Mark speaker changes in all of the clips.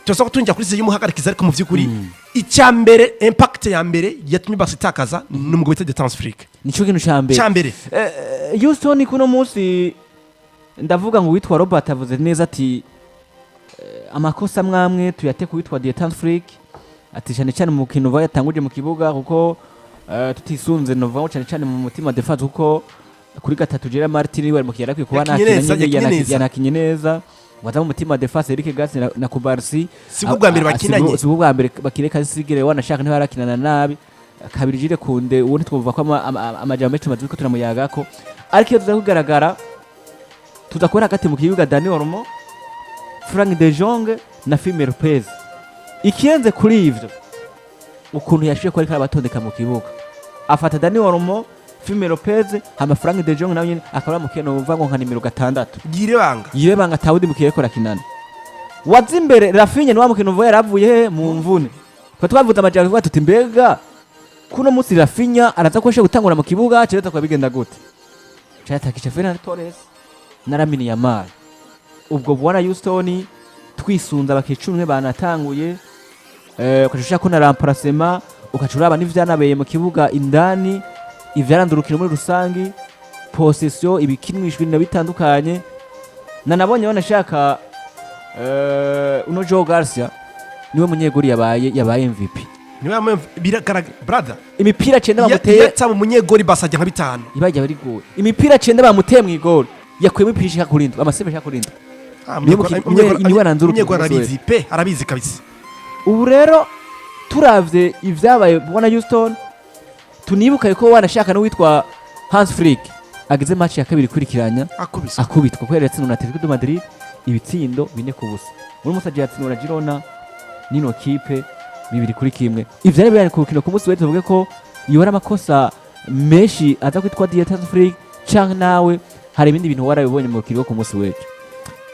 Speaker 1: Turasaba ko tunjya kuri sujet y'umuhagarikizi, ariko mu by'ukuri icya mbere, impact ya mbere yatumye Barca itakaza ni umugabo witwa Hans Flick.
Speaker 2: Nico kintu ca mbere.
Speaker 1: Cya mbere.
Speaker 2: Houston, kuno munsi ndavuga ngo witwa Robert avuze neza ati amakosa amwamwe tuyate ku witwa Dieter Flick, ati cyane cyane mu mukino yatanguje mu kibuga, kuko tutisunze novuga ngo cyane cyane mu mutima défense, kuko kuri gatatu Gerard Martin wari mu kiyara akwiye kuba
Speaker 1: Yakinye
Speaker 2: nakina
Speaker 1: neza,
Speaker 2: nyine.
Speaker 1: Yakinye neza.
Speaker 2: Yanakinye neza ngo aza mu mutima défense Eric Garcia na Cubarsi.
Speaker 1: Si bwo bwa mbere bakinanye.
Speaker 2: Si bwo bwa mbere bakine. Kasigire wanashaka ntibarakinana nabi kabiri. Jire Kunde uwo ntitwumva ko amajambo menshi tumaze ko turamuyagako, ariko iyo tuza kugaragara tuza kubona hagati mu kibuga Dani Olmo, Frank de Jong na Fermin Lopez. Ikirenze kuri ivyo, ukuntu yashoboye kuba ariko arabatondeka mu kibuga, afata Dani Olmo, Fermin Lopez, hama Frank de Jong nawe nyene akaba ari mukino uvuga ngo nka nimero 6.
Speaker 1: Yirebanga.
Speaker 2: Yirebanga, atawundi mukino ariko arakinana waza imbere. Raphinha ni wa mukino uvuga yaravuye he mu mvune. Twa twavuze amajambo tuvuga tuti: "Mbega kuno munsi Raphinha araza ko gutangura mu kibuga kireza kuba bigenda gute?" Cayatakisha Ferran Torres na Lamine Yamal. Ubwo bwana Houston, twisunze abakicumwe banatanguye, ukaca ushaka na remplacement, ukaca uraba n'ivyanabeye mu kibuga indani, ivyaranze urukino muri rusangi, possession, ibikinwishwa ibintu bitandukanye. Nanabonye banashaka uno Joe Garcia niwe munyegori yabaye MVP.
Speaker 1: Niwe biragaragara, brother.
Speaker 2: Imipira 9
Speaker 1: Iyo
Speaker 2: bamuteye
Speaker 1: ataba umunyegori basajya nka 5.
Speaker 2: Ibajya bari goal. Imipira 9 bamuteye mu igori, yakuyemo imipira ishika kuri 7, amasebe ashika kuri 7.
Speaker 1: Ah,
Speaker 2: Niwe niwe aranze urukino
Speaker 1: umunyegori
Speaker 2: rwose.
Speaker 1: Arabizi pe, arabizi kabisa.
Speaker 2: Ubu rero turavye ivyabaye, bwana Houston, tunibuka ko wanashaka n'uwitwa Hans Flick agize match ya kabiri ikurikiranya
Speaker 1: akubise.
Speaker 2: Akubitwa kubera yatsindwa na Atletico de Madrid ibitsindo 4-0. Muri musi agiye yatsindwa na Girona nino kipe 2-1. Ivyo rero birani ku rukino ku munsi w'ejo. Tuvuge ko yibara amakosa menshi aza kwitwa Dieter Flick, canke nawe hari ibindi bintu warabibonye mu rukino ku munsi w'ejo?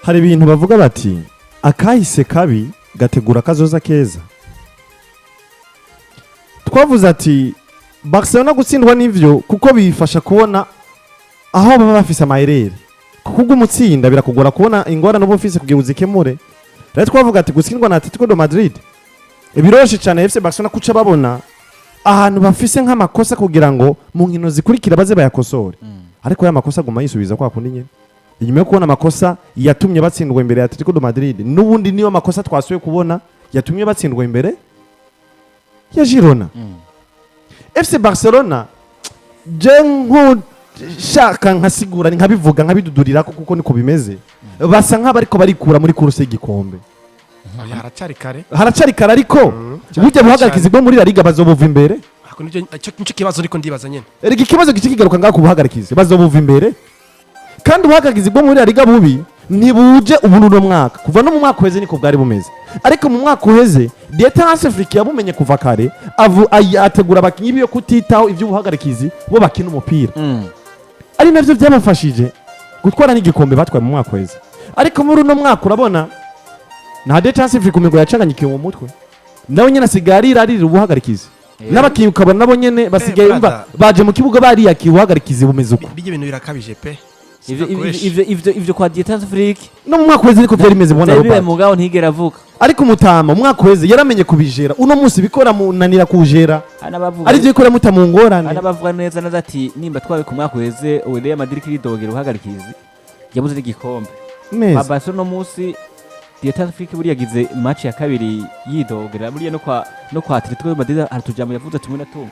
Speaker 3: Hari ibintu bavuga bati akahise kabi gategura kazoza keza. Twavuze ati Barcelona gutsindwa n'ivyo, kuko bifasha kubona aho baba bafise amayerere, kuko ubwo umutsinda birakugora kubona ingorane uba ufise kugira uzikemure. Rero twavuga ati gutsindwa na Atletico de Madrid biroroshe cyane FC Barcelona kuca babona ahantu bafise nk'amakosa kugira ngo mu nkino zikurikira baze bayakosore, ariko ya makosa aguma yisubiza kwa kundi nyene. Inyuma yo kubona amakosa yatumye batsindwa imbere ya Atletico de Madrid, n'ubundi niyo makosa twasuye kubona yatumye batsindwa imbere ya Girona. FC Barcelona, je nkushaka nkasigura nkabivuga nkabidudurira kuko niko bimeze, basa nk'abariko barikura muri course y'igikombe.
Speaker 1: Oya, haracyari kare.
Speaker 3: Haracari kare, ariko burya buhagarikizi bwo muri La Liga bazobuva imbere.
Speaker 1: Ako nicyo kibazo ariko ndibaza nyene.
Speaker 3: Erega ikibazo gice kigaruka ngaho ku buhagarikizi, bazobuva imbere. Kandi ubuhagarikizi bwo muri La Liga bubi ntibuje ubu n'uno mwaka, kuva no mu mwaka uheze niko bwari bumeze. Ariko mu mwaka uheze Dieter Hans Flick yabumenye kuva kare, ategura abakinyi biwe kutitaho iby'ubuhagarikizi, bo bakina umupira, ari navyo byabafashije gutwara n'igikombe batwaye mu mwaka uheze. Ariko muri uno mwaka urabona nta Dieter Hans Flick, umengo yacanganyikiwe mu mutwe, nawe nyene asigaye arira arira ubuhagarikizi, n'abakinyi ukabona nabo nyene basigaye
Speaker 1: Brother.
Speaker 3: umva baje mu kibuga bariyakiye ubuhagarikizi bumeze uko.
Speaker 1: Bijya bintu birakabije pe.
Speaker 2: Ivyo kwa Dieter Flick.
Speaker 3: No mu mwaka uheze niko byari bimeze, ubona
Speaker 2: vyari bibaye.
Speaker 3: Robert.
Speaker 2: Mugabo ntigera avuka.
Speaker 3: Ariko umutama mu mwaka uheze yaramenye kubijera, uno munsi bikora munanira kuwujera.
Speaker 2: Hari n'abavuga
Speaker 3: Ari byo bikora muta mu ngorane.
Speaker 2: Hari n'abavuga neza neza ati nimba twabe ku mwaka uheze ubu Real Madrid kiridogera ubuhagarikizi yabuze n'igikombe.
Speaker 3: Neza.
Speaker 2: Barcelona no munsi Dieter Flick buriya yagize match ya kabiri yidogera, buriya no kwa Atletico de Madrid hari utujambo yavuze tumwe na tumwe.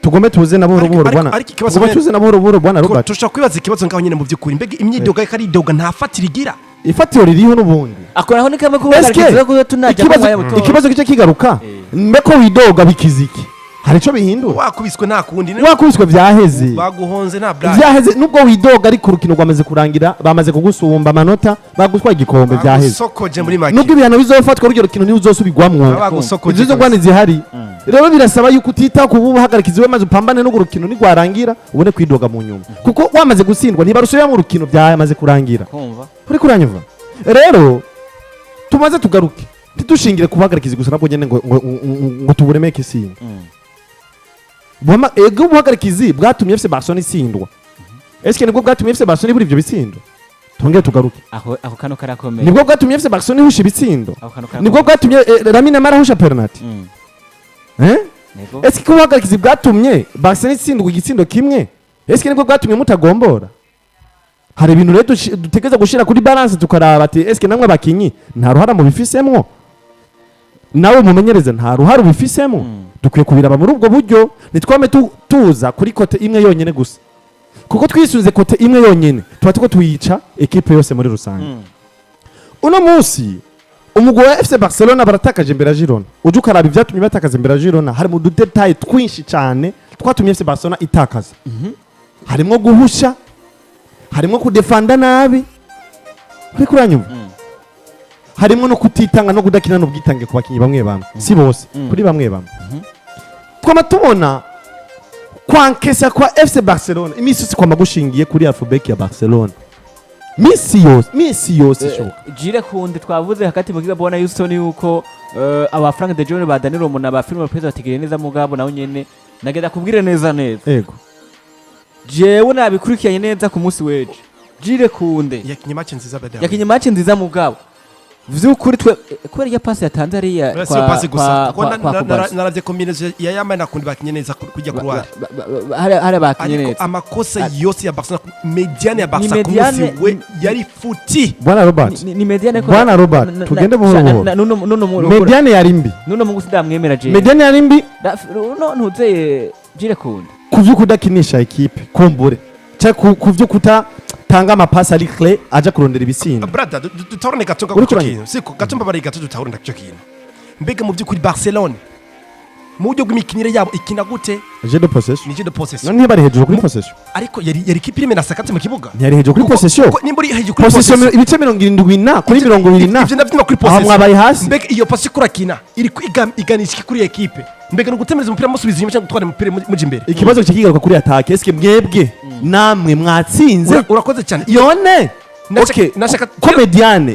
Speaker 3: Tugombe tuze na buhoro buhoro, bwana.
Speaker 1: Ariko ikibazo
Speaker 3: Tugombe tuze na buhoro buhoro, bwana Robert.
Speaker 1: Tushobora kwibaza ikibazo ngaho nyine mu by'ukuri: mbega imyidogo ariko aridoga nta fatiro igira?
Speaker 3: Ifatiro ririho n'ubundi.
Speaker 2: Akoraho ni kamwe
Speaker 3: Eske
Speaker 2: kubuhagarikizi ko tunajya mu mwanya muto.
Speaker 3: Ikibazo gice kigaruka: mbe ko widoga bikiza iki? Hari ico bihindura?
Speaker 1: Wakubiswe nta kundi.
Speaker 3: Wakubiswe vyaheze.
Speaker 1: Baguhonze nta blague.
Speaker 3: Vyaheze. Nubwo widoga, ariko urukino rwamaze kurangira, bamaze kugusumba amanota, bagutwaye igikombe, vyaheze.
Speaker 1: Bagusokoje muri make.
Speaker 3: Nubwo ibihano bizofatwa, urugero rukino ntibuzosubirwamwo.
Speaker 1: Bagusokoje.
Speaker 3: Izo ngwane zihari rero birasaba yuko utita ku buhagarikizi we, maze upambane n'urwo rukino, nigwarangira ubone kwidoga mu nyuma, kuko wamaze gutsindwa ntibarusubira mu rukino, byamaze kurangira.
Speaker 2: Kumva.
Speaker 3: Uriko uranyumva? Rero tumaze tugaruke, ntitushingire ku buhagarikizi gusa nabwo nyene ngo tuburemeke isinda. Ego, ubuhagarikizi bwatumye FC Barcelona itsindwa. Eske nibwo bwatumye FC Barcelona ibura ivyo bitsindo? Tongere tugaruke.
Speaker 2: Ako kano karakomeye.
Speaker 3: Nibwo bwatumye FC Barcelona ihusha ibitsindo.
Speaker 2: Ako kano karakomeye.
Speaker 3: Nibwo bwatumye Lamine Yamal ahusha penalty. Eh?
Speaker 2: Nego.
Speaker 3: Ese ko ubuhagarikizi bwatumye Barcelona itsindwa igitsindo kimwe, ese nibwo bwatumye mutagombora? Hari ibintu rero dutegereza gushira kuri balance, tukaraba ati eske namwe abakinyi nta ruhara mubifisemwo, nawe mumenyereze nta ruhara ubifisemo? Dukwiye kubiraba muri ubwo buryo, ntitwame tuza kuri côté imwe yonyene gusa, kuko twisunze côté imwe yonyene tuba tuko tuyica équipe yose muri rusange. Uno munsi umugwi wa FC Barcelona baratakaje imbere ya Girona. Uje ukaraba ivyatumye batakaza imbere ya Girona, hari mu du détails twinshi cyane twatumye FC Barcelona itakaza, harimwo guhusha, harimwo kudefanda nabi, uriko uranyumva, harimwo no kutitanga no kudakina n'ubwitange ku bakinyi bamwe bamwe, si bose, kuri bamwe bamwe. Twama tubona kwankesa kwa FC Barcelona imisi yose kwama gushingiye kuri half-back ya Barcelona, misi yose, misi yose ishoboka.
Speaker 2: Jire kundi twavuze hagati mu kibuga, bona Houston, yuko aba Frank de Jong, ba Danilo Mona, ba Firmo Lopez bategereye neza, mugabo nawe nyene nagenda kubwire neza neza. Jewe nabikurikiranye neza ku munsi w'ejo, Jire Kunde
Speaker 1: Yakinye match nziza bada.
Speaker 2: Yakinye match nziza, mugabo vy'ukuri twe kubera iyo passe yatanze ariya
Speaker 1: Si passe gusa, kuko
Speaker 2: kwa Kubarsi.
Speaker 1: Naravye combinaison ya Yamal na Kundi, bakinye neza kujya couloir.
Speaker 2: Hari bakinye
Speaker 1: Ariko
Speaker 2: neza.
Speaker 1: amakosa yose ya Barcelona, médiane ya Barca
Speaker 2: Ni
Speaker 1: ku munsi
Speaker 2: médiane-
Speaker 1: we yari futi.
Speaker 3: Bwana Robert,
Speaker 2: Ni médiane ko
Speaker 3: Bwana Robert, tugende buhoro buhoro.
Speaker 2: Nuno
Speaker 3: Médiane yari mbi.
Speaker 2: Nuno mungu sindamwemera jewe.
Speaker 3: Médiane yari mbi.
Speaker 2: No ntuzeye Jire Kunde.
Speaker 3: Ku vyo kudakinisha ekipe kumbure cyangwa ku vyo kutatanga amapasi ari clé aja kurondera ibitsindo.
Speaker 1: Brother, dutahurane gato
Speaker 3: Uriko
Speaker 1: gato
Speaker 3: uranyumva?
Speaker 1: kintu siko gato, mbabariye gato, dutahurane icyo kintu. Mbega mu by'ukuri Barcelone mu buryo bw'imikinire yabo ikina gute?
Speaker 3: Jeu de possession.
Speaker 1: Ni jeu de possession.
Speaker 3: None ntibari hejuru kuri possession?
Speaker 1: Ariko yari ikipe irimo sakati mu kibuga.
Speaker 3: Ntiyari hejuru kuri possession?
Speaker 1: Kuko nimba uri hejuru kuri
Speaker 3: Possession
Speaker 1: possession,
Speaker 3: ibice 70 kuri 20 na
Speaker 1: ivyo ndavyumva kuri
Speaker 3: aho
Speaker 1: possession.
Speaker 3: mwabaye hasi.
Speaker 1: Mbega iyo pasi kurakina iri iganisha iki kuri ekipe? Mbega ni ugutemereza umupira musubiza inyuma cyangwa gutwara umupira muja imbere?
Speaker 3: Ikibazo kikigaruka kuri attaque. Eske mwebwe namwe mwatsinze?
Speaker 1: Urakoze cyane.
Speaker 3: Yone. Okay.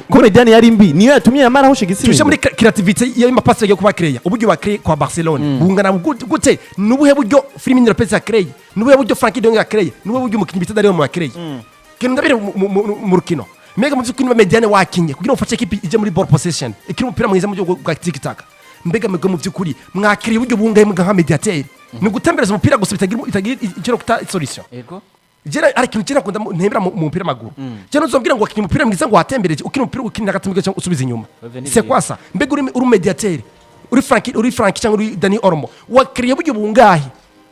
Speaker 3: Ko médiane yari mbi niyo yatumye Yamal ahusha
Speaker 1: Tuje
Speaker 3: igitsindo.
Speaker 1: Muri créativité y'amapasi yo kuba créer, uburyo ba créer kwa Barcelone bungana gute? Nubuhe buryo Firmino Lopez ya créer, nubuhe buryo Frankie de Jong ya créer, nubuhe buryo umukinnyi bita Dario ya créer? Kintu ndabire mu rukino, mbega mu by'ukuri niba médiane wakinye kugira ngo ufashe ekipe ije muri ball possession, ikiri umupira mwiza mu buryo bwa tiki taka, mbega mwebwe mu by'ukuri mwakiriye uburyo bungahe muga nka médiateur? Ni ugutembereza umupira gusa bitagira icyo kuta solution.
Speaker 2: Ego.
Speaker 1: Jera ari ikintu kera akunda ntembera mu mupira w'amaguru. Jera ntuzobwira ngo wakinye umupira mwiza ngo watembereje, ukina umupira ukina hagati mu kibuga cyangwa usubiza inyuma.
Speaker 2: Ove ni
Speaker 1: C'est quoi ça? Mbega uri médiateur, uri Frank cyangwa uri Dani Olmo, wakiriye buryo bungahe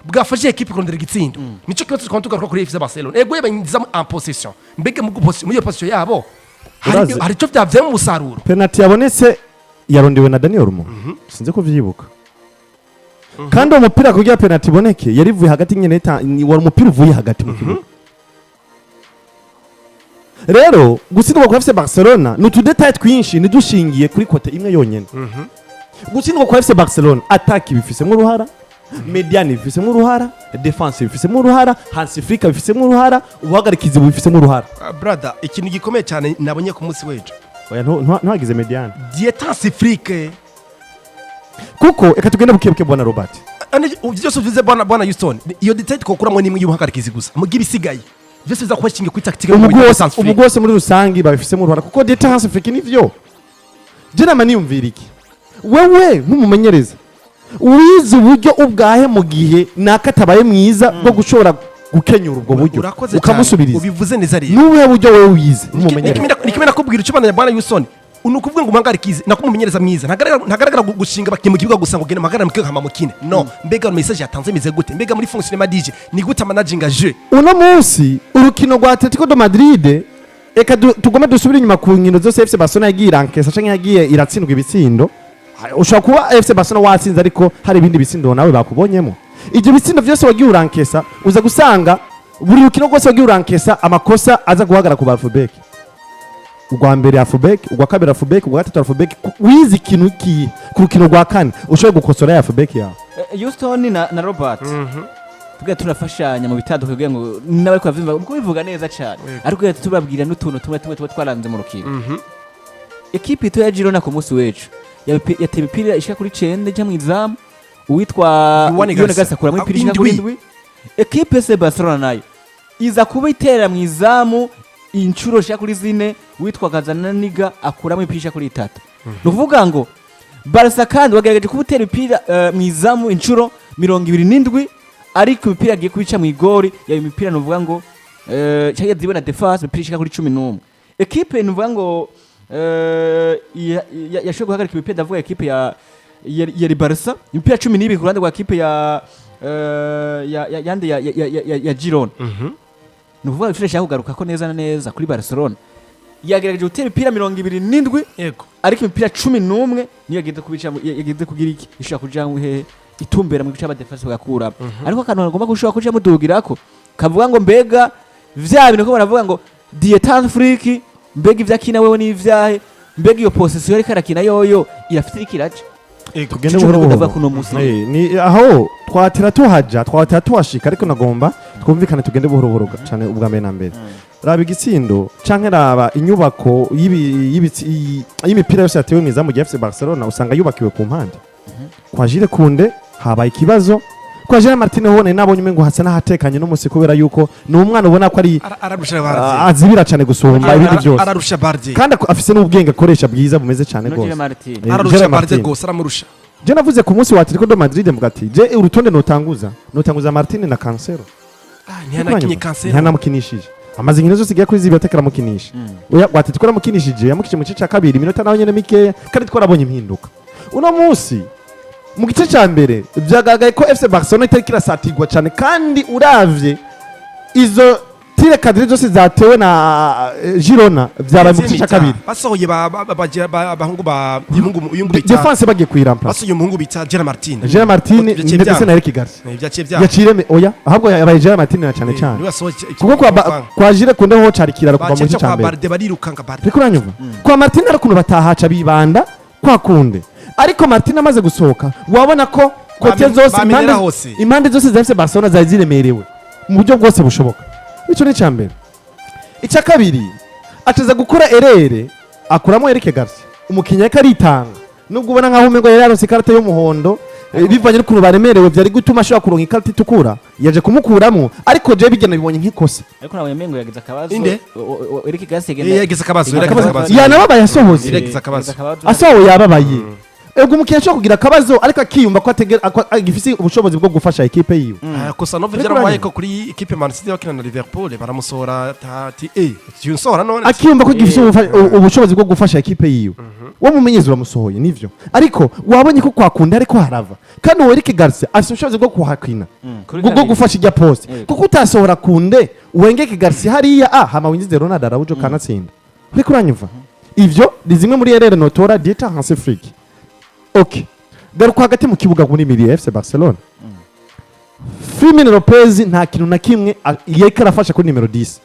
Speaker 1: bwafashe ekipe kurondera igitsindo? Nico kibazo twaba tugaruka kuri FC Barcelona. Ego yabanyiza en possession, mbega muri iyo possession yabo hari
Speaker 3: Urazi-
Speaker 1: hari icyo byavyemo umusaruro?
Speaker 3: Penalty yabonetse yarondewe na Daniel Olmo, sinzi ko vyibuka. Kandi uwo mupira kugira penalty iboneke yari ivuye hagati nyene, wari umupira uvuye hagati mu kibuga. Rero gutsindwa kwa FC Barcelona ni utu détails twinshi, ntidushingiye kuri côté imwe yonyene. Gutsindwa kwa FC Barcelona, attaque ibifisemo uruhara, médiane ibifisemo uruhara, défense ibifisemo uruhara, Hansi Flick ibifisemo uruhara, ubuhagarikizi bubifisemo uruhara.
Speaker 1: Brother, ikintu gikomeye cyane nabonye ku munsi w'ejo,
Speaker 3: Oya, ntuhagize médiane.
Speaker 1: Dieter Flick.
Speaker 3: Kuko reka tugende buke buke, bwana Robert.
Speaker 1: Ane byose uvuze, bwana Houston, iyo détail twokuramo nimwe y'ubuhagarikizi gusa, muga ibisigaye byose biza kuba bishingiye kuri tactique
Speaker 3: Umugwi wose
Speaker 1: Hans Flick.
Speaker 3: Umugwi wose muri rusangi babifisemo uruhara, kuko Dieter Hans Flick nivyo je nama niyumvira iki: wewe nk'umumenyereza wize uburyo ubwahe mu gihe naka atabaye mwiza bwo gushobora gukenyura ubwo buryo
Speaker 1: Urakoze cyane.
Speaker 3: ukamusubiriza?
Speaker 1: Ubivuze neza rero.
Speaker 3: N'ubuhe buryo wewe wize nk'umumenyereza?
Speaker 1: Nikimwe nakubwira icyo bwana Houston, ni ukuvuga ngo umuhagarikizi nako umumenyereza mwiza ntagaragara gushinga abakinnyi mu kibuga gusa ngo genda muhagarare mu kibuga hama mukine. No mbega message yatanze imeze gute? Mbega muri fonctionnement DJ ni gute managinga jeu?
Speaker 3: Uno munsi urukino rwa Atletico de Madrid, reka tugome dusubire inyuma ku nkino zose FC Barcelona yagiye irankesa canke yagiye iratsindwa ibitsindo. Ushobora kuba FC Barcelona watsinze, ariko hari ibindi bitsindo nawe bakubonyemo. Ibyo bitsindo byose wagiye urankesa, uza gusanga buri rukino rwose wagiye urankesa amakosa aza guhagarara ku ba half-back. Urwa mbere half-back, urwa kabiri half-back, urwa gatatu half-back. Wize ikintu kiye ku rukino rwa kane ushobora gukosora ya half-back yawe?
Speaker 2: Houston na Robert tugiye turafashanya mu bitandukanye kugira ngo n'abari kubavyumva kuko bivuga neza cyane, ariko tugiye tubabwira n'utuntu tumwe tumwe tuba twaranze mu rukino. Ekipe ito ya Girona ku munsi w'ejo yateye imipira ishika kuri 9 ija mu izamu, uwitwa
Speaker 1: Yoane
Speaker 2: Yoane
Speaker 1: Garcia.
Speaker 2: Garcia akuramo imipira ishika kuri
Speaker 1: Indwi.
Speaker 2: 7. Ekipe FC Barcelona nayo iza kuba itera mu izamu. Inshuro shika kuri zine witwa Gazzaniga akuramo imipira ishika kuri itatu. Ni ukuvuga ngo Barca kandi wagerageje kuba imipira mu izamu inshuro 27, ariko imipira yagiye kubica mu igori yaba imipira, nuvuga ngo cyangwa zibe na défense, imipira ishika kuri 11. Ekipe nuvuga ngo yashoboye guhagarika imipira, ndavuga ekipe ya Barca, imipira 12 ku ruhande rwa ekipe ya eh, ya ya yande ya Girona. Ni ukuvuga ngo ishaka kugaruka ko neza na neza kuri Barcelona yagerageje gutera imipira 27, ariko imipira 11 niyo yagenze kubica, yagenze kugira iki, ishobora kuja hehe, itumbera mu gice aba défense bagakuramo. Ariko akantu kagomba gushobora kuja mudugirako kavuga ngo mbega vya bintu ko baravuga ngo Dieter Flick, mbega ivyo akina wewe n'ivyahe, mbega iyo position yariko arakina yoyo irafite, iriko iraca?
Speaker 3: Tugende
Speaker 2: Ico
Speaker 3: buhoro
Speaker 2: ndavuga
Speaker 3: buhoro.
Speaker 2: kuno musi.
Speaker 3: Ni aho twatera tuhaja, twatera tuhashika, ariko nagomba twumvikane, tugende buhoro buhoro cyane. Ubwa mbere na mbere, raba igitsindo canke raba inyubako y'imipira yose yatewe mu izamu rya FC Barcelona, usanga yubakiwe ku mpande. Kwa Jules Koundé habaye ikibazo, kwa Gerard Martin ho nabonye umengo hasa n'ahatekanye n'umusi, kubera yuko ni umwana ubona ko ari
Speaker 1: Ararusha Bardi.
Speaker 3: Azibira cyane gusumba ibindi byose.
Speaker 1: Ararusha Bardi.
Speaker 3: Kandi afise n'ubwenge akoresha bwiza bumeze cyane
Speaker 2: No
Speaker 3: rwose.
Speaker 2: Gerard Martin.
Speaker 1: Ararusha
Speaker 3: Gerard
Speaker 1: Bardi
Speaker 3: Martin.
Speaker 1: rwose, aramurusha.
Speaker 3: Je navuze ku munsi wa Atletico de Madrid, mvuga ati je urutonde notanguza Martin na Cancelo.
Speaker 1: Ntiyanakinye Cancelo.
Speaker 3: Ntiyanamukinishije, amaze inkino zose igiye kuri zibiri atakaramukinisha. Oya, wa Atletico yaramukinishije, yamukije mu gice cya kabiri, iminota nawe nyene mikeya, kandi twarabonye impinduka. Uno munsi mu gice cya mbere byagaragaye ko FC Barcelona itariko irasatigwa cyane, kandi uravye izo tirs cadrés zose zatewe na Girona vyabaye mu gice cya kabiri.
Speaker 1: Basohoye abahungu ba yungu bita
Speaker 3: Défense bagiye kuyirampa.
Speaker 1: Basohoye umuhungu bita Gerard Martin.
Speaker 3: Gerard Martin
Speaker 1: Byaciye
Speaker 3: ndetse
Speaker 1: byanga.
Speaker 3: na Eric Garcia.
Speaker 1: Byaciye byanga.
Speaker 3: Yacireme, oya, ahubwo yabaye Gerard Martin na cyane cyane
Speaker 1: Niwe yasohoye
Speaker 3: kuko kwa Jules Koundé ho cari kiraro kuva mu
Speaker 1: baciye
Speaker 3: gice cya
Speaker 1: kwa
Speaker 3: mbere.
Speaker 1: Barde barirukanga Barde.
Speaker 3: Ariko uranyumva, kwa Martin hari ukuntu batahaca bibanda kwa Koundé, ariko Martin amaze gusohoka wabona ko côté zose
Speaker 1: bamenera
Speaker 3: impande,
Speaker 1: hose.
Speaker 3: Impande zose za FC Barcelona zari ziremerewe mu buryo bwose bushoboka. Icyo ni icya mbere. Icya kabiri, acaza gukora erreur, akuramo Eric Garcia, umukinnyi ariko aritanga, nubwo ubona nkaho umengo yari yaronse ikarita y'umuhondo, bivanye n'ukuntu baremerewe byari gutuma ashobora kuronka ikarita itukura, yaje kumukuramo, ariko je bigena bibonye nk'ikosa.
Speaker 2: Ariko nabonye mengo yagize akabazo.
Speaker 1: Inde?
Speaker 2: Eric Garcia.
Speaker 1: Yagize akabazo, yagize akabazo.
Speaker 3: Yanababaye asohotse.
Speaker 1: Yagize akabazo.
Speaker 3: Asohowe yababaye. Ego, umukinnyi ashobora kugira akabazo, ariko akiyumva ko ko agifise ubushobozi bwo gufasha ekipe yiwe.
Speaker 1: Kosanov
Speaker 3: Ariko
Speaker 1: byaramubaye
Speaker 3: uranyumva?
Speaker 1: ko kuri ekipe Man City bakina na Liverpool baramusohora, ati eh unsohora none.
Speaker 3: Akiyumva ko agifise ubushobozi bwo gufasha ekipe yiwe. Wo mumenyezi uramusohoye nivyo, ariko wabonye ko kwakunda ariko harava, kandi uwo Eric Garcia afise ubushobozi bwo kuhakina, bwo gufasha ijya poste, kuko utasohora Koundé wengeke Garcia hariya, hama winjize Ronald Araujo kanatsinda. Uriko uranyumva? Ivyo ni zimwe muri erreurs notora Dieter Hansi Flick. Okay, garuka hagati mu kibuga muri milieu FC Barcelona. Fermin Lopez nta kintu na kimwe yariko arafasha kuri nimero 10.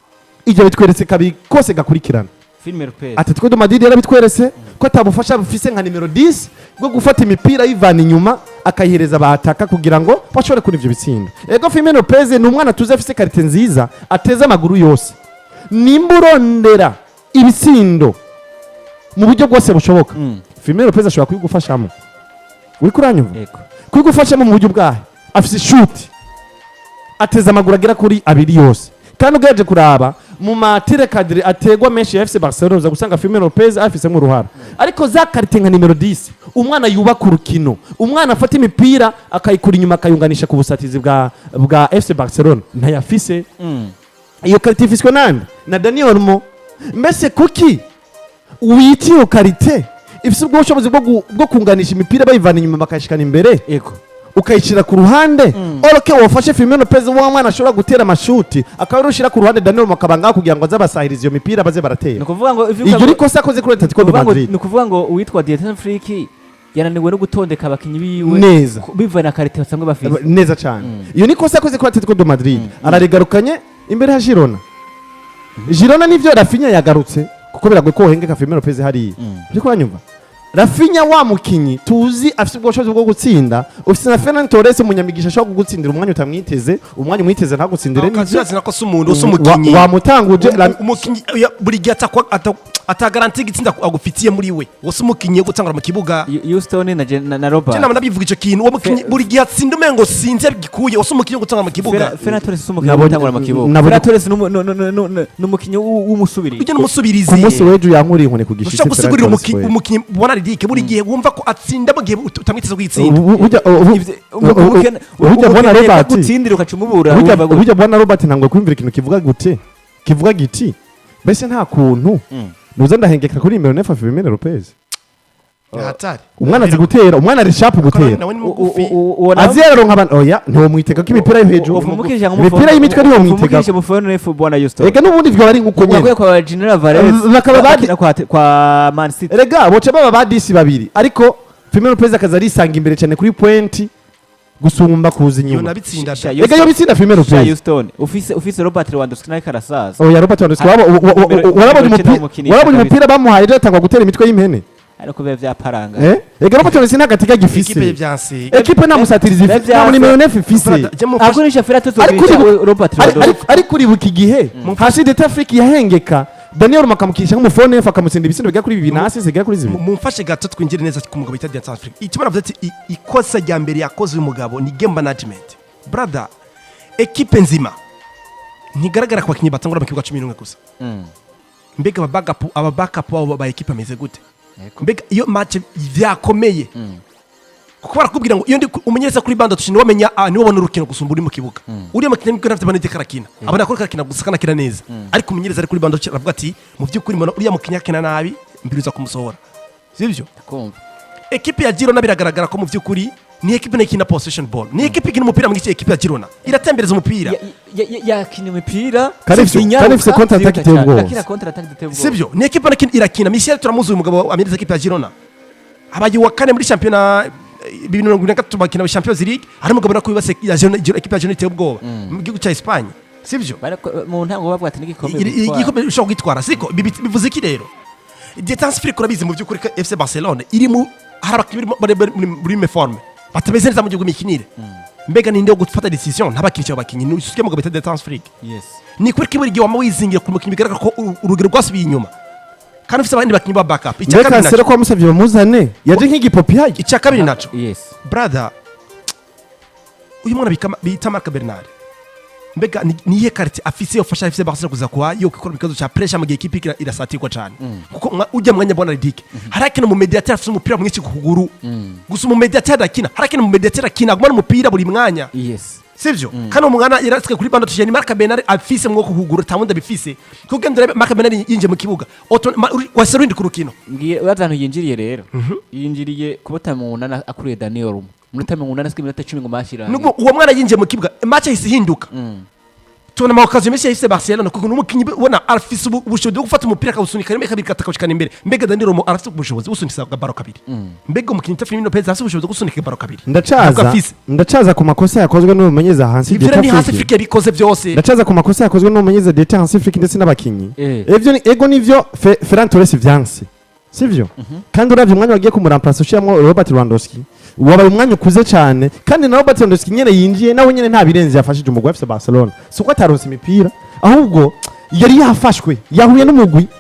Speaker 3: Ibyo bitweretse kabiri kose gakurikirana.
Speaker 2: Fermin Lopez.
Speaker 3: Atletico de Madrid yarabitweretse ko atabufasha bufise nka nimero 10 bwo gufata imipira ayivana inyuma akayihereza abataka kugira ngo bashobore kuri ivyo bitsinda. Ego, Fermin Lopez ni umwana tuzi afise qualité nziza, ateze amaguru yose. Nimba urondera ibitsindo mu buryo bwose bushoboka, Fermin Lopez ashobora kubigufashamo. Uriko uranyumva?
Speaker 2: Yego.
Speaker 3: Kubigufashamo mu buryo bwahe? Afise ishuti, ateze amaguru agera kuri abiri yose, kandi ugereje kuraba mu ma tirs cadrés ategwa menshi ya FC Barcelona, uza gusanga Fermin Lopez afisemo uruhara. Ariko za qualité nka nimero 10, umwana yubaka urukino, umwana afata imipira akayikura inyuma akayunganisha ku busatizi bwa FC Barcelona, ntayafise. Iyo qualité ifiswe nande? Na Dani Olmo. Mbese kuki wita iyo qualité ifise ubwo bushobozi bwo kunganisha imipira bayivana inyuma bakayishikana imbere, ukayishyira ku ruhande, oroke wafashe Firmino Lopez, wa mwana ashobora gutera amashuti, akaba ari ushyira ku ruhande Daniel Olmo ngaho kugira ngo aze abasahiriza iyo mipira baze
Speaker 2: Ni
Speaker 3: baratera?
Speaker 2: ukuvuga ngo
Speaker 3: Iryo ni kosa akoze kuri Atletico de Madrid.
Speaker 2: Ni ukuvuga ngo uwitwa Dieter Flick yananiwe no gutondeka abakinyi biwe
Speaker 3: Neza.
Speaker 2: bivaye na qualité basanzwe bafise.
Speaker 3: Neza cyane. Iyo ni kosa yakoze kuri Atletico de Madrid, ararigarukanye imbere ya Girona. Girona nivyo, Raphinha yagarutse, kuko biragoye ko wohengeka Firmino Lopez hariya. Uriko uranyumva? Raphinha, wa mukinyi tuzi afite ubushobozi bwo gutsinda, ufite na Ferran Torres, umunyamigisha ashobora kugutsindira umwanya utamwiteze, umwanya umwiteze ntagutsindire. Nivyo.
Speaker 1: Kazi nako si umuntu, si umukinyi.
Speaker 3: Wamutanguje.
Speaker 1: Umukinyi buri gihe atagaranti igitsinda agufitiye muri we, wose umukinyi wo gutangura mu kibuga.
Speaker 2: Houston na Robert.
Speaker 1: Je nama nabivuga ico kintu, uwo mukinyi buri gihe atsinda umengo sinzi yabigikuye, wose umukinyi wo gutangura mu kibuga.
Speaker 2: Ferran Torres si umukinyi wo gutangura mu kibuga. Ferran Torres ni umukinyi w'umusubirizi.
Speaker 1: Ujya n'umusubirizi.
Speaker 3: Ku munsi w'ejo yankuriye inkoni ku gishitsi.
Speaker 1: Ushobora gusigurira
Speaker 3: Ferran Torres.
Speaker 1: umukinyi ubona Ridike buri gihe wumva ko atsinda mu gihe utamwiteze kuyitsinda.
Speaker 3: Burya mbona Robert
Speaker 2: gutsindira ugaca umubura.
Speaker 3: Burya
Speaker 2: wumva gute?
Speaker 3: Burya bwana Robert, ntabwo kwiyumvira ikintu kivuga gute, kivuga giti mbese nta kuntu nuza ndahengeka kuri numéro 9 Fermin Lopez.
Speaker 1: Hatari.
Speaker 3: Umwana azi gutera, umwana ari sharp gutera.
Speaker 1: Nawe ni mugufi.
Speaker 2: Uwo nawe-
Speaker 3: Azi yararonka abantu, oya, ntiwomwitega ko imipira yo hejuru, imipira y'imitwe ntiwomwitega.
Speaker 2: Umukisha mu fone bwana Houston.
Speaker 3: Ega n'ubundi vyoba ari nk'uko nyene.
Speaker 2: Wakuye kwa General Varese.
Speaker 3: Bakaba
Speaker 2: bakina kwa Man City.
Speaker 3: Erega boca baba ba dix babiri, ariko Fermin Lopez akaza arisanga imbere cyane kuri pointe gusumba kuza
Speaker 1: Yo
Speaker 3: inyuma.
Speaker 1: nabitsinda.
Speaker 2: Sha-
Speaker 3: Ega yo bitsinda Fermin
Speaker 2: Sha
Speaker 3: Lopez.
Speaker 2: Houston, ufise Robert Lewandowski nawe karasaza.
Speaker 3: Oya, Robert Lewandowski warabonye
Speaker 2: Numero 9
Speaker 3: umupira
Speaker 2: umukinisha
Speaker 3: warabonye
Speaker 2: kabisa.
Speaker 3: umupira bamuhaye ejo atangwa gutera imitwe y'impene.
Speaker 2: Ariko biba vyaparanga.
Speaker 3: Ega Robert Lewandowski nta gatega
Speaker 1: Ekipe
Speaker 3: gifise.
Speaker 1: vyanse.
Speaker 3: Ekipe nta musatirizi
Speaker 2: Biba
Speaker 3: ifise, nta
Speaker 2: vyanse.
Speaker 3: numéro 9 ifise.
Speaker 2: Akoresha Ferran Torres.
Speaker 3: Ariko
Speaker 2: ukinisha Robert Lewandowski.
Speaker 3: Ariko uribuka igihe hasi Deta Afrique yahengeka Daniel Olmo, akamukinisha nk'umu faux neuf, akamutsinda ibitsindo bigera kuri bibiri na hasi zigera kuri zibiri.
Speaker 1: Mumfashe gato twinjire neza ku mugabo bita Dance Africa. Icyo baravuze ati ikosa rya mbere yakoze uyu mugabo ni game management, brother. Ekipe nzima ntigaragara ku bakinnyi batangura mu kibuga 11 gusa. Mbega aba backup babo ba ekipe ameze gute? Mbega iyo match vyakomeye, kuko barakubwira ngo iyo ndi umenyereza kuri banc de touche, niwe wamenya, niwe ubona urukino gusumba uri mu kibuga. Uriya mukinnyi nibwo nafite banete karakina, abona ko karakina gusa kanakina neza, ariko umumenyereza ari kuri banc de touche aravuga ati: "Mu by'ukuri mbona uriya mukinnyi akina nabi, mbiriza kumusohora." Sibyo?
Speaker 2: Kumva.
Speaker 1: Ekipe ya Girona biragaragara ko mu by'ukuri ni ekipe nayo ikina possession ball, ni ekipe ikina umupira mwinshi. Ekipe ya Girona iratembereza umupira.
Speaker 2: Yakina imipira.
Speaker 3: Kandi ifise counter attack iteye ubwoba.
Speaker 2: Yakina counter attack iteye ubwoba.
Speaker 1: Sibyo? Ni ekipe nayo irakina. Michel, turamuzi uyu mugabo amenyereza ekipe ya Girona, abaye uwa kane muri shampiyona 2023, bakina Champions League. Hari umugabo nako yubatse ya Girona, ekipe ya Girona iteye ubwoba mu gihugu cya Espagne, sibyo?
Speaker 2: Mu ntango bavuga ati n'igikombe gutwara.
Speaker 1: Igikombe ushobora kugitwara, siko? Bivuze iki rero? Hansi Flick urabizi mu by'ukuri ko FC Barcelona iri mu hari abakinnyi bari muri méforme, batameze neza mu gihugu mikinire. Mbega ninde wo gufata décision ntabakinisha abo bakinnyi? Ni usuke mugabo bita Hansi Flick. Ni kuri buri gihe wama wizingira ku mukinnyi bigaragara ko urugero rwasubiye inyuma kandi ufite abandi bakinnyi ba backup. Icya
Speaker 3: Mbega
Speaker 1: kabiri
Speaker 3: Cancelo
Speaker 1: naco,
Speaker 3: ko wamusavye bamuzane, yaje nk'igipopi hayi.
Speaker 1: Icya kabiri naco, brother, uyu mwana bita Marc Bernard, mbega niyihe qualité afise yofasha FC Barcelona kuza kuba yo gukora ikibazo ca pressure mu gihe ikipe irasatirwa cane? Kuko ujya mwanya bwana Ridike, harakina mu médiateur afise umupira mwinshi ku kuguru gusa. Umu médiateur adakina, harakina mu médiateur akina agumana umupira buri mwanya. Sivyo? Kandi uwo mwana yarasike kuri banc de touche ni Marc Bernard afise mwo kuguru, tamundi abifise. Kuko ndarabe Marc Bernard yinjiye mu kibuga, wase rundi ku rukino.
Speaker 2: Ngiye uraza ahantu yinjiriye rero, yinjiriye kubota mu munani akuriye Daniel Olmo, umunota 80, asigaye iminota 10 ngo mashirane.
Speaker 1: Nubwo uwo mwana yinjiye mu kibuga, match yahise ihinduka. Tubona ama occasion menshi yahise Barcelona, kuko n'umukinnyi ubona afise ubushobozi bwo gufata umupira akawusunika rimwe, kabiri, akawushikana imbere. Mbega Daniel Olmo arafise ubushobozi bwo gusunika ballon kabiri? Mbega umukinnyi bita Fermin Lopez arafise ubushobozi bwo gusunika ballon kabiri? Ntabwo
Speaker 3: Ndacaza
Speaker 1: afise.
Speaker 3: Ndacaza ku makosa yakozwe n'umumenyereza Hansi
Speaker 1: Ivyo
Speaker 3: Dieter
Speaker 1: ni Hansi
Speaker 3: Flick.
Speaker 1: Flick yabikoze byose.
Speaker 3: Ndacaza ku makosa yakozwe n'umumenyereza Dieter Hansi Flick ndetse n'abakinyi. Ivyo ni ego, nivyo, Ferran Torres vyanse, sivyo? Kandi uravye umwanya wagiye kumuramplasa ushiramwo Robert Lewandowski, wabaye umwanya ukuze cyane. Kandi na Robert Lewandowski nyene yinjiye, nawe nyene nta birenze yafashije umugwi wa FC Barcelona. Si uko ataronse imipira, ahubwo yari yafashwe, yahuye n'umugwi.